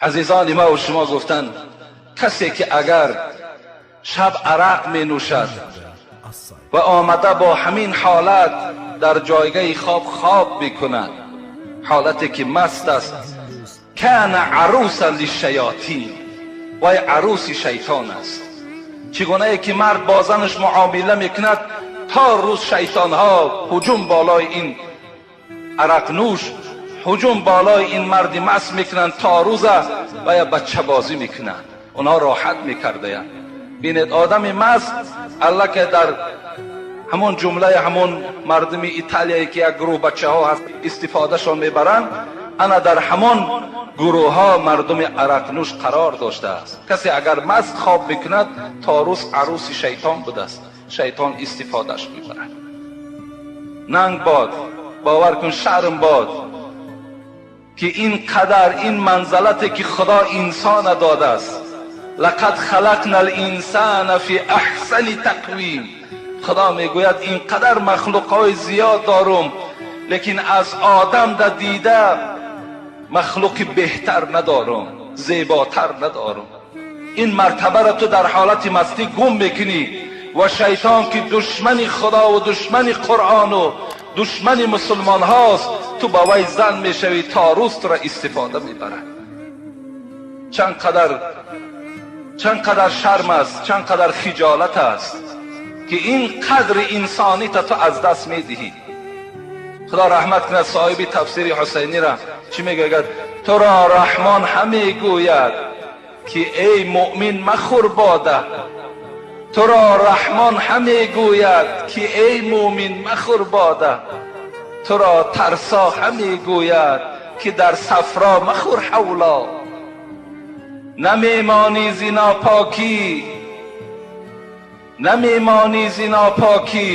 Азизони ма ва шумо, гуфтанд, касе ки агар шаб арақ менӯшад ва омада бо ҳамин ҳолат дар ҷойгаҳи хоб хоб мекунад, ҳолате ки маст аст, кана арусан лишшаётин, вай аруси шайтон аст. Чӣ гунае ки мард бо занаш муомила мекунад, то рӯз шайтонҳо ҳуҷум болои ин арақнӯш, ҳуҷум болои ин марди маст мекунанд, то рӯза ва я бачабозӣ мекунанд, онҳо роҳат мекардаянд. Бинед, одами маст аллакай дар ҳамон ҷумлаи ҳамон мардуми Италияе ки як гурӯҳ бачаҳо ҳаст, истифодашон мебаранд, ана дар ҳамон гурӯҳҳо мардуми арақнӯш қарор доштааст. Касе агар маст хоб мекунад, то рӯз аруси шайтон будааст, шайтон истифодаш мебарад. Нанг бод, бовар кун, шарм бод, ки ин қадар ин манзалате ки Худо инсона додааст. Лақад халақна линсана фи аҳсани тақвим. Худо мегӯяд, ин қадар махлуқҳои зиёд дорум, лекин аз одам да дида махлуқи беҳтар надорум, зеботар надорум. Ин мартабаро ту дар ҳолати мастӣ гум мекунӣ ва шайтон, ки душмани Худову душмани Қуръону душмани мусулмонҳост, ту ба вай зан мешавӣ, то рӯз туро истифода мебарад. Чанд қадар, чанд қадар шарм аст, чанд қадар хиҷолат аст, ки ин қадри инсонита ту аз даст медиҳӣ. Худо раҳмат кунад соҳиби тафсири Ҳусайнира. Чӣ мегӯяд? Туро Раҳмон ҳамегӯяд, ки эй муъмин, махӯр бода. Туро Раҳмон ҳамегӯяд, ки эй муъмин, махӯр бода. Туро тарсо ҳамегӯяд, ки дар сафро махӯр ҳавло. Намемонӣ зи нопокӣ, намемонӣ зи нопокӣ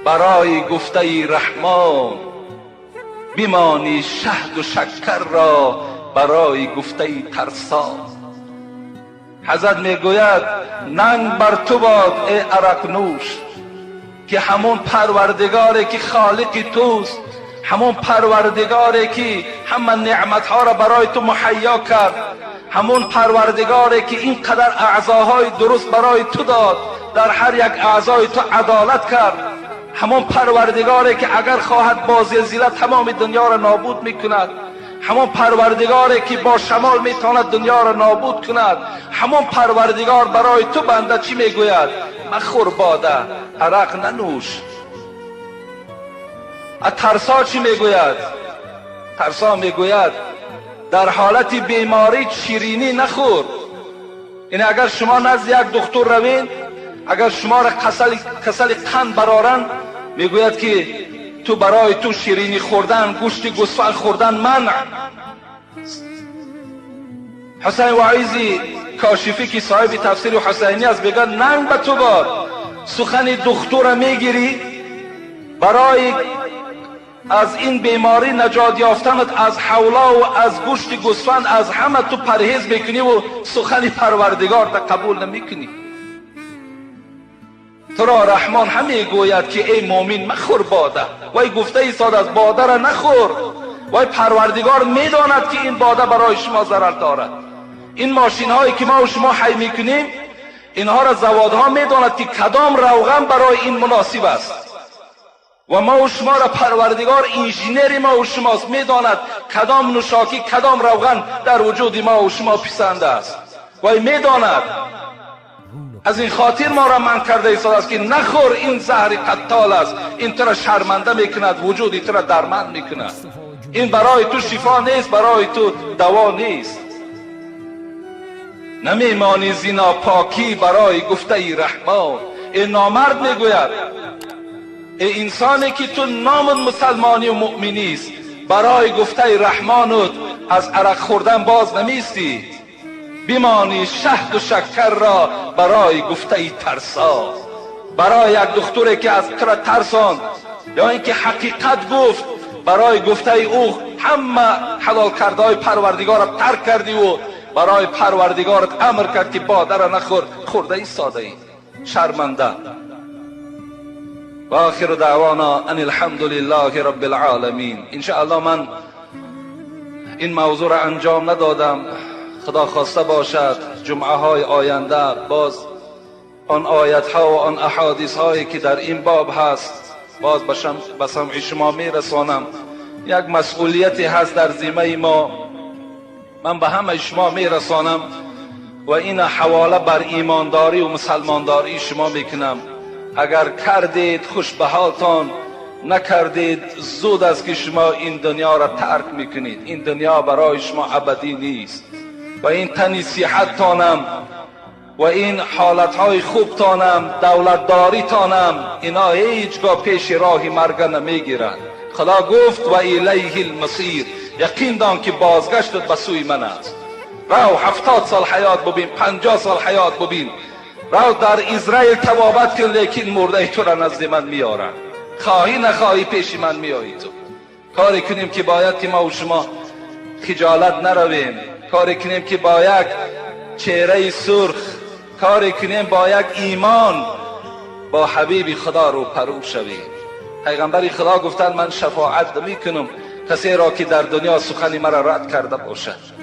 барои гуфтаи Раҳмон, бимонӣ шаҳду шаккарро барои гуфтаи тарсо. Ҳазрат мегӯяд, нанг бар ту бод, эй арақнӯш, ки ҳамон Парвардигоре ки холиқи туст, ҳамон Парвардигоре ки ҳама неъматҳоро барои ту муҳайё кард, ҳамон Парвардигоре ки ин қадар аъзоҳои дуруст барои ту дод, дар ҳар як аъзои ту адолат кард, ҳамон Парвардигоре ки агар хоҳад, бо зилзила тамоми дунёро нобуд мекунад, ҳамон Парвардигоре ки бо шамол метавонад дунёро нобуд кунад, ҳамон Парвардигор барои ту, банда, чӣ мегӯяд? Махӯр бода, арақ нанӯш. А тарсо чӣ мегӯяд? Тарсо мегӯяд, дар ҳолати беморӣ ширинӣ нахӯр. Ин агар шумо назди як духтур равед, агар шуморо касали қанд бароранд, мегӯяд, ки ту барои ту ширинӣ хӯрдан, гӯшти гӯсфанд хӯрдан манъ. Ҳусайн Воизи Кошифӣ, ки соҳиби тафсири Ҳусайнӣ аст, мегӯяд, нанг ба ту бод, сухани духтура мегирӣ, барои аз ин беморӣ наҷот ёфтанат аз ҳавлову аз гӯшти гӯсфанд, аз ҳама ту парҳез мекуниву сухани Парвардигорта қабул намекунӣ. Туро Раҳмон ҳамегӯяд, ки эй муъмин, махӯр бода. Вай гуфта истодааст, бодара нахӯр. Вай Парвардигор медонад, ки ин бода барои шумо зарар дорад. Ин мошинҳое ки мо шумо ҳай мекунем, инҳоро заводҳо медонад, ки кадом равған барои ин муносиб аст. Ва мову шуморо Парвардигор инженери мову шумост, медонад, кадом нӯшокӣ, кадом равған дар вуҷуди мову шумо писанд аст. Вай медонад, аз ин хотир моро манъ карда истодааст, ки нахӯр, ин заҳри қаттол аст, ин туро шарманда мекунад, вуҷуди туро дарманд мекунад, ин барои ту шифо нест, барои ту даво нест. Намемонӣ зи нопокӣ барои гуфтаи Раҳмон. Э номард, мегӯяд, э инсоне ки ту номут мусалмонию муъминист, барои гуфтаи Раҳмонут аз арақ хӯрдан боз намеистӣ. Бимонӣ шаҳду шаккарро барои гуфтаи тарсо. Барои як духтуре ки аз тура тарсон ё ин ки ҳақиқат гуфт, барои гуфтаи ӯ ҳама ҳалолкардаҳои Парвардигорро тарк кардиву барои Парвардигорат амр кард, ки бодара нахӯр, хӯрда истодаӣ. Шарманда. Ва охиру даъвона ан алҳамду лиллаҳи роббил оламин. Иншааллоҳ, ман این موضوع را انجام ندادم. خدا خواسته باشد جمعه های آینده باز آن آیت ها و آن احادیث هایی که در این باب هست باز به سمع شما میرسانم. یک مسئولیتی هست در ذمه ما، من به همه شما میرسانم و این حواله بر ایمانداری و مسلمانداری شما میکنم. اگر کردید خوش به حالتان، نکردید زود است که شما این دنیا را ترک میکنید. این دنیا برای شما ابدی نیست و این تنی صحتتانم و این حالتهای خوبتانم، دولتداریتانم، اینا هیچگاه پیش راه مرگ نمیگیرند. خدا گفت و الیه المصیر، یقین دان که بازگشتت به سوی من است. رو 70 سال حیات ببین، 50 سال حیات ببین، رو در اسرائیل توابت کن، لیکن مرده تو را نزد من میارن. خواهی نخواهی پیش من میایی. تو کاری کنیم که باید که ما و شما خجالت نرویم، کاری کنیم که با یک چهره سرخ، کاری کنیم با یک ایمان با حبیب خدا رو پرو شویم. پیغمبر خدا گفتند من شفاعت نمی کنم کسی را که در دنیا سخنی مرا رد کرده باشد.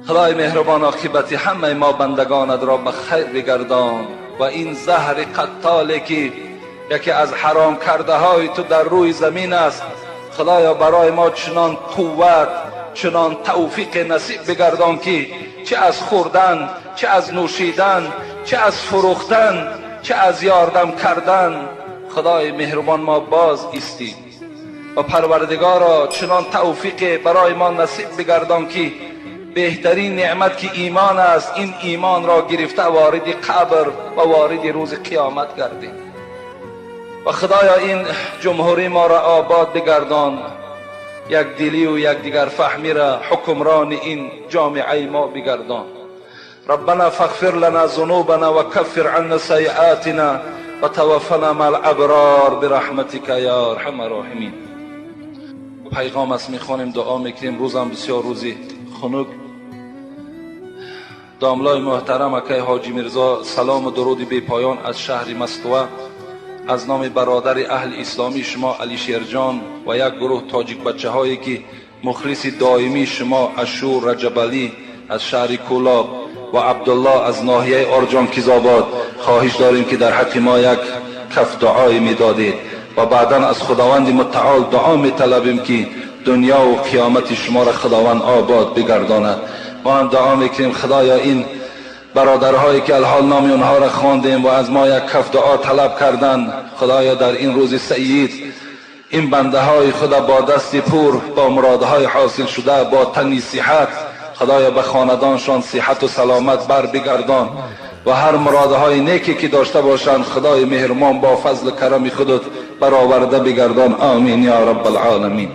خدای مهربان عاقبت همه ما بندگانت را به خیر بگردان و این زهر قتالی که یکی از حرام کرده های تو در روی زمین است، خدایا برای ما چنان قوت، چنان توفیق نصیب بگردان که چه از خوردن، چه از نوشیدن، چه از فروختن، چه از یاردم کردن، خدای مهربان ما باز ایستیم و پروردگارا چنان توفیق برای ما نصیب بگردان که بهترین نعمت که ایمان است، این ایمان را گرفته وارد قبر و وارد روز قیامت گردیم. و خدایا این جمهوری ما را آباد بگردان، یک دلی و یک دیگر فهمی را حکمران این جامعه ما بگردان. ربنا فاغفر لنا ذنوبنا وكفر عنا سيئاتنا وتوفنا مع الابرار برحمتك یا ارحم الراحمین. پیغام است میخوانیم، دعا میکنیم. روزم بسیار روزی خنک. داملای محترم اکای حاجی میرزا، سلام و درود بی پایان از شهر مسکو از نام برادر اهل اسلامی شما علی شیرجان و یک گروه تاجیک بچه هایی که مخلص دائمی شما اشور رجب علی از شهر کولاب و عبدالله از ناحیه آرجان کیزآباد، خواهش داریم که در حق ما یک کف دعای میدادید و بعدا از خداوند متعال دعا میطلبیم که دنیا و قیامت شما را خداوند آباد بگرداند. ما هم دعا میکنیم خدایا این برادرهایی که الحال نام اونها را خواندیم و از ما یک کف دعا طلب کردند، خدایا در این روز سعید این بنده های خدا با دست پور، با مرادهای حاصل شده، با تنی صحت، خدایا به خاندانشان صحت و سلامت بر بگردان و هر مرادهای نیکی که داشته باشند خدای مهربان با فضل کرم خودت برآورده بگردان. آمین یا رب العالمین.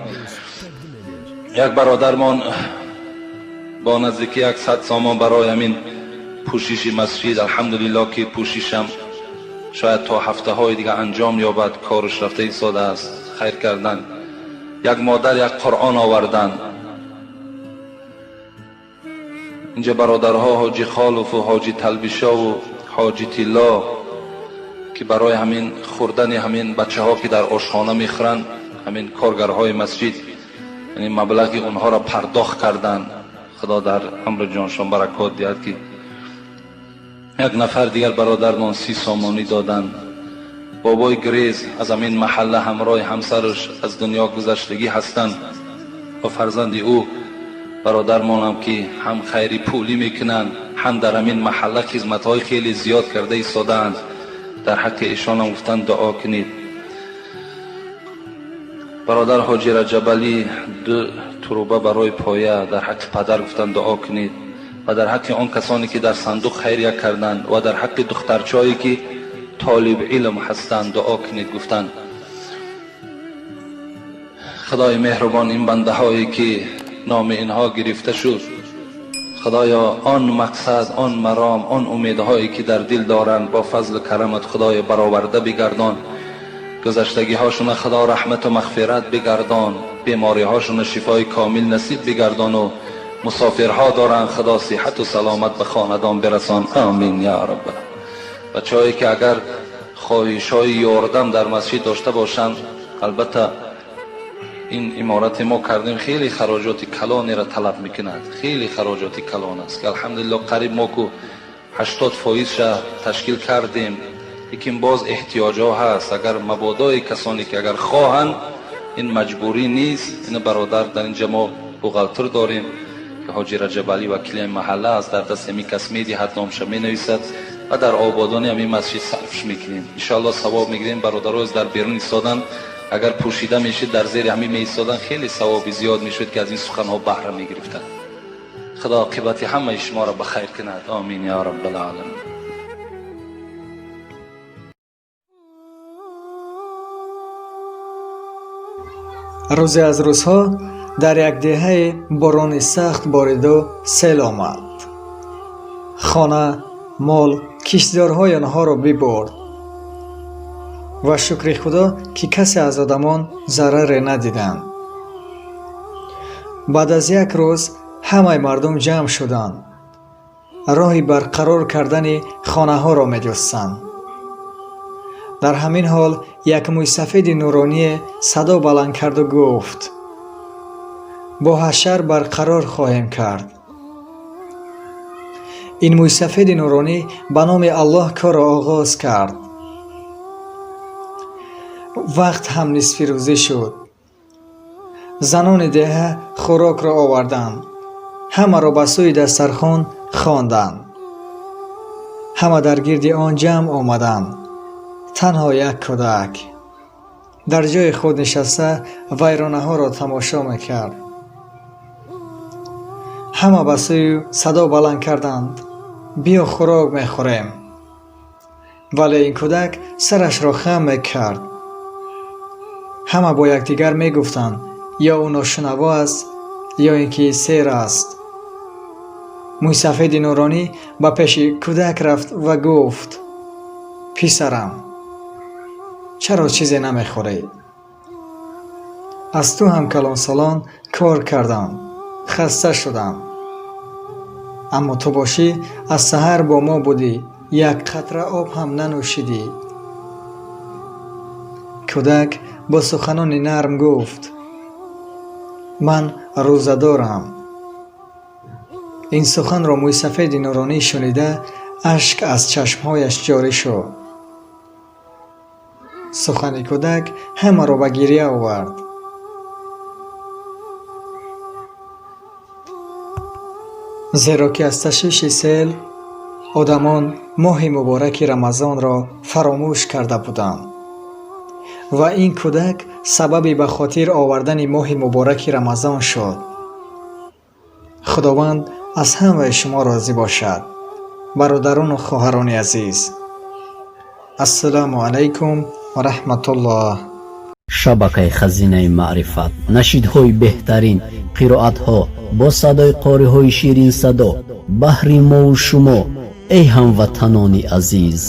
یک برادرمان با نزدیکی 100 سامان برای همین پوشش مسجد، الحمدلله که پوششم شاید تا هفته های دیگه انجام یابد، کارش رفته ایستاده است، خیر کردن. یک مادر یک قرآن آوردن. اینجا برادرها حاجی خالف و حاجی تلبیشا و حاجی تیلا که برای همین خوردن همین بچه ها که در آشخانه میخورن، همین کارگرهای مسجد، یعنی مبلغ اونها را پرداخت کردن. خدا در عمر جانشان برکات دهد که یک نفر دیگر برادرمان 30 سامانی دادن. بابای گریز از همین محله همراه همسرش از دنیا گذشتگی هستند و فرزند او برادرمانم که هم خیری پولی میکنند هم در همین محله خدمت‌های خیلی زیاد کرده ایستادند، در حق ایشان هم گفتند دعا کنید. برادر حاجی رجب علی 2 تروبه برای پایه در حق پدر گفتند دعا کنید و در حق آن کسانی که در صندوق خیریه کردند و در حق دخترچایی که طالب علم هستند دعا کنید. گفتند خدای مهربان این بنده هایی که نام اینها گرفته شد، خدایا آن مقصد، آن مرام، آن امیدهایی که در دل دارند با فضل کرمت خدای برآورده بگردان. گذشتگی هاشون خدا رحمت و مغفرت بگردان، بیماری هاشون شفای کامل نصیب بگردان و مسافرها دارن خدا صحت و سلامت به خاندان برسان. آمین یا رب. بچه‌هایی که اگر خواهش های یاردم در مسجد داشته باشند، البته Ин иморати мо кардем, хеле хароҷоти калонеро талаб мекунад, хеле хароҷоти калон аст, ки алҳамдулиллоҳ қариб мо ку 80%-ша ташкил кардем, лекин боз эҳтиёҷҳо ҳаст. Агар мабодои касоне ки агар хоҳанд, ин маҷбурӣ нест. Ин бародар, дар инҷа мо бухгалтер дорем, ки ҳоҷи Раҷабалӣ вакили маҳалла аст, дар даст ҳамин кас медиҳад, номша менависад ва дар ободони ҳамин масҷид сарфш мекунем. Иншоаллоҳ савоб мегирем. Бародаро дар берун истоданд, агар пӯшида мешид, дар зери ҳамин меистодан, хеле савоби зиёд мешуд, ки аз ин суханҳо баҳра мегирифтанд. Худо оқибати ҳамаи шуморо ба хайр кунад. Омин ё раббалоламин. Рӯзе аз рӯзҳо дар як деҳае борони сахт бориду сел омад. Хона, мол, киштзорҳои онҳоро бибурд ва шукри Худо, ки касе аз одамон зараре надиданд. Баъд аз як рӯз ҳамаи мардум ҷамъ шуданд, роҳи барқарор кардани хонаҳоро меҷустанд. Дар ҳамин ҳол як мӯйсафеди нуроние садо баланд карду гуфт: «Бо ҳашар барқарор хоҳем кард». Ин мӯйсафеди нуронӣ ба номи Аллоҳ корро оғоз кард. Вақт ҳам нисфирӯзӣ шуд. Занони деҳа хӯрокро оварданд, ҳамаро ба сӯи дастархон хонданд. Ҳама дар гирди он ҷамъ омаданд. Танҳо як кӯдак дар ҷои худ нишаста вайронаҳоро тамошо мекард. Ҳама ба сӯи ӯ садо баланд карданд: «Биё, хӯрок мехӯрем». Вале ин кӯдак сарашро хам мекард. Ҳама бо якдигар мегуфтанд: ё ӯ ношунаво аст, ё ин ки сер аст. Мӯйсафеди нуронӣ ба пеши кӯдак рафт ва гуфт: «Писарам, чаро чизе намехӯрӣ? Аз ту ҳам калонсолон кор кардам, хаста шудам, аммо ту бошӣ, аз саҳар бо мо будӣ, як қатра об ҳам нанӯшидӣ». Кӯдак бо суханони нарм гуфт: «Ман рӯзадорам». Ин суханро мӯйсафеди нуронӣ шунида, ашк аз чашмҳояш ҷорӣ шуд. Сухани кӯдак ҳамаро ба гирья овард, зеро ки аз ташвиши сел одамон моҳи мубораки Рамазонро фаромӯш карда буданд ва ин кӯдак сабаби ба хотир овардани моҳи мубораки Рамазон шуд. Худованд аз ҳамаи шумо розӣ бошад, бародарону хоҳарони азиз. Ассалому алайкум ва раҳматуллоҳ. Шабакаи Хазинаи маърифат, нашидҳои беҳтарин, қироатҳо бо садои қориҳои ширинсадо баҳри мову шумо, эй ҳамватанони азиз.